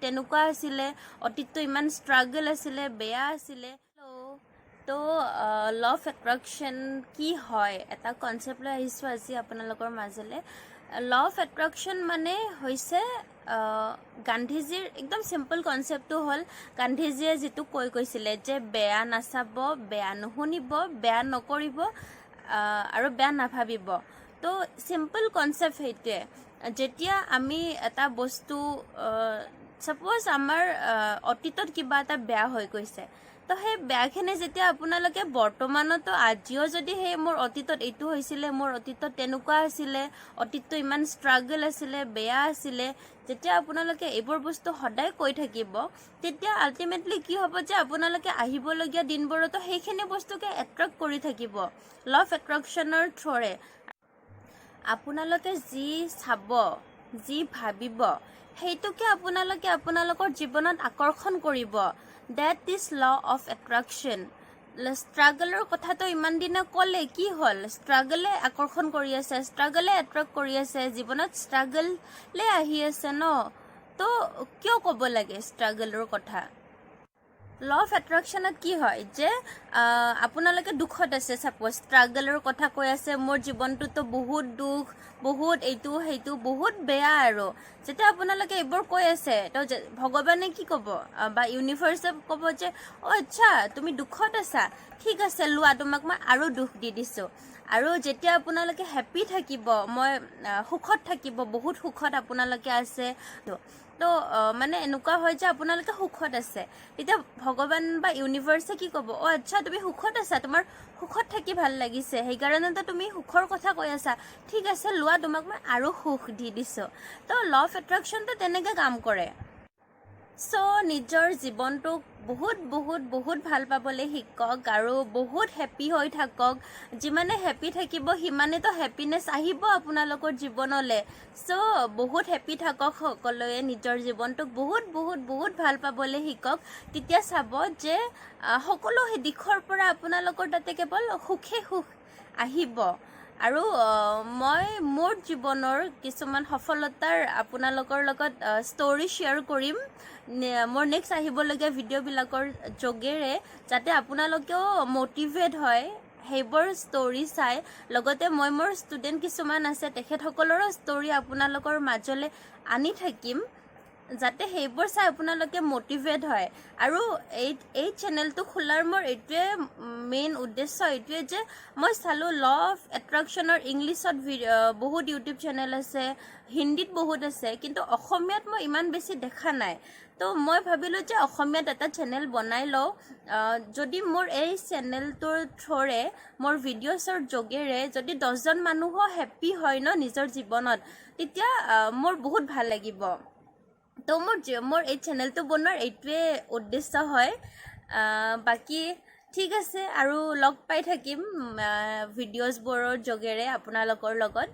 তেনেকুৱা আছিলে, অতীতটো ইমান ষ্ট্ৰাগল আছিলে, বেয়া আছিলে। তো ল অফ এট্ৰেকশ্যন কি হয়, এটা কনচেপ্ট লৈ আহিছোঁ আজি আপোনালোকৰ মাজলৈ। ল অফ এট্ৰেকশ্যন মানে হৈছে গান্ধীজীৰ একদম চিম্পল কনচেপ্টটো হ'ল গান্ধীজীয়ে যিটো কৈ গৈছিলে যে বেয়া নাচাব, বেয়া নুশুনিব, বেয়া নকৰিব আৰু বেয়া নাভাবিব। তো চিম্পল কনচেপ্ট সেইটোৱে। যেতিয়া আমি এটা বস্তু, ছাপ'জ আমাৰ অতীতত কিবা এটা বেয়া হৈ গৈছে, তো সেই বেয়াখিনি যেতিয়া আপোনালোকে বৰ্তমানতো আজিও যদি সেই মোৰ অতীতত এইটো হৈছিলে, মোৰ অতীতত তেনেকুৱা আছিলে, অতীতটো ইমান ষ্ট্ৰাগল আছিলে, বেয়া আছিলে, যেতিয়া আপোনালোকে এইবোৰ বস্তু সদায় কৈ থাকিব, তেতিয়া আল্টিমেটলি কি হ'ব যে আপোনালোকে আহিবলগীয়া দিনবোৰতো সেইখিনি বস্তুকে এট্ৰেক্ট কৰি থাকিব ল অফ এট্ৰেকশ্যনৰ থ্ৰুৰে। আপোনালোকে যি চাব, যি ভাবিব, সেইটোকে আপোনালোকে আপোনালোকৰ জীৱনত আকৰ্ষণ কৰিব। That is law of attraction. ষ্ট্ৰাগলৰ কথাটো ইমান দিনে ক'লে, কি হ'ল? ষ্ট্ৰাগলে আকৰ্ষণ কৰি আছে, ষ্ট্ৰাগলে এট্ৰেক্ট কৰি আছে, জীৱনত ষ্ট্ৰাগলে আহি আছে ন? তো কিয় ক'ব লাগে ষ্ট্ৰাগলৰ কথা? ল অফ এট্ৰেকশ্যনত কি হয় যে আপোনালোকে দুখত আছে, ছাপ'জ ষ্ট্ৰাগলৰ কথা কৈ আছে, মোৰ জীৱনটোতো বহুত দুখ, বহুত এইটো সেইটো, বহুত বেয়া আৰু যেতিয়া আপোনালোকে এইবোৰ কৈ আছে, তো ভগৱানে কি ক'ব বা ইউনিভাৰ্চে ক'ব যে অ' আচ্ছা, তুমি দুখত আছা, ঠিক আছে, লোৱা, তোমাক মই আৰু দুখ দি দিছোঁ। আৰু যেতিয়া আপোনালোকে হেপ্পী থাকিব, মই সুখত থাকিব, বহুত সুখত আপোনালোকে আছে, তো মানে এনেকুৱা হয় যে আপোনালোকে সুখত আছে, তেতিয়া ভগৱান বা ইউনিভাৰ্চে কি ক'ব? অ' আচ্ছা, তুমি সুখত আছা, তোমাৰ সুখত থাকি ভাল লাগিছে, সেইকাৰণেতো তুমি সুখৰ কথা কৈ আছা, ঠিক আছে, লোৱা, তোমাক মই আৰু সুখ দি দিছোঁ। তো ল অফ এট্ৰেকশ্যনটো তেনেকৈ কাম কৰে। চ' নিজৰ জীৱনটোক বহুত বহুত বহুত ভাল পাবলৈ শিকক আৰু বহুত হেপ্পী হৈ থাকক। যিমানে হেপ্পী থাকিব, সিমানেতো হেপ্পিনেছ আহিব আপোনালোকৰ জীৱনলৈ। চ' বহুত হেপ্পী থাকক সকলোৱে, নিজৰ জীৱনটোক বহুত বহুত বহুত ভাল পাবলৈ শিকক। তেতিয়া চাব যে সকলো সেই দিশৰ পৰা আপোনালোকৰ তাতে কেৱল সুখে সুখ আহিব। আৰু মই মোৰ জীৱনৰ কিছুমান সফলতাৰ আপোনালোকৰ লগত ষ্টৰি শ্বেয়াৰ কৰিম মোৰ নেক্সট আহিবলগীয়া ভিডিঅ'বিলাকৰ যোগেৰে, যাতে আপোনালোকেও মটিভেট হয় সেইবোৰ ষ্টৰি চাই। লগতে মই মোৰ ষ্টুডেণ্ট কিছুমান আছে, তেখেতসকলৰো ষ্টৰি আপোনালোকৰ মাজলৈ আনি থাকিম, যাতে সেইবোৰ চাই আপোনালোকে মটিভেট হয়। আৰু এই চেনেলটো খোলাৰ মোৰ এইটোৱে মেইন উদ্দেশ্য, এইটোৱে যে মই চালোঁ ল অফ এট্ৰেকশ্যনৰ ইংলিছত বহুত ইউটিউব চেনেল আছে, হিন্দীত বহুত আছে, কিন্তু অসমীয়াত মই ইমান বেছি দেখা নাই। তো মই ভাবিলোঁ যে অসমীয়াত এটা চেনেল বনাই লওঁ। যদি মোৰ এই চেনেলটোৰ থ্ৰুৰে, মোৰ ভিডিঅ'ছৰ যোগেৰে যদি 10জন মানুহো হেপ্পী হয় ন নিজৰ জীৱনত, তেতিয়া মোৰ বহুত ভাল লাগিব। তো মোৰ এই চেনেলটো বনোৱাৰ এইটোৱে উদ্দেশ্য হয়। বাকী ঠিক আছে, আৰু লগ পাই থাকিম ভিডিঅ'জবোৰৰ যোগেৰে আপোনালোকৰ লগত।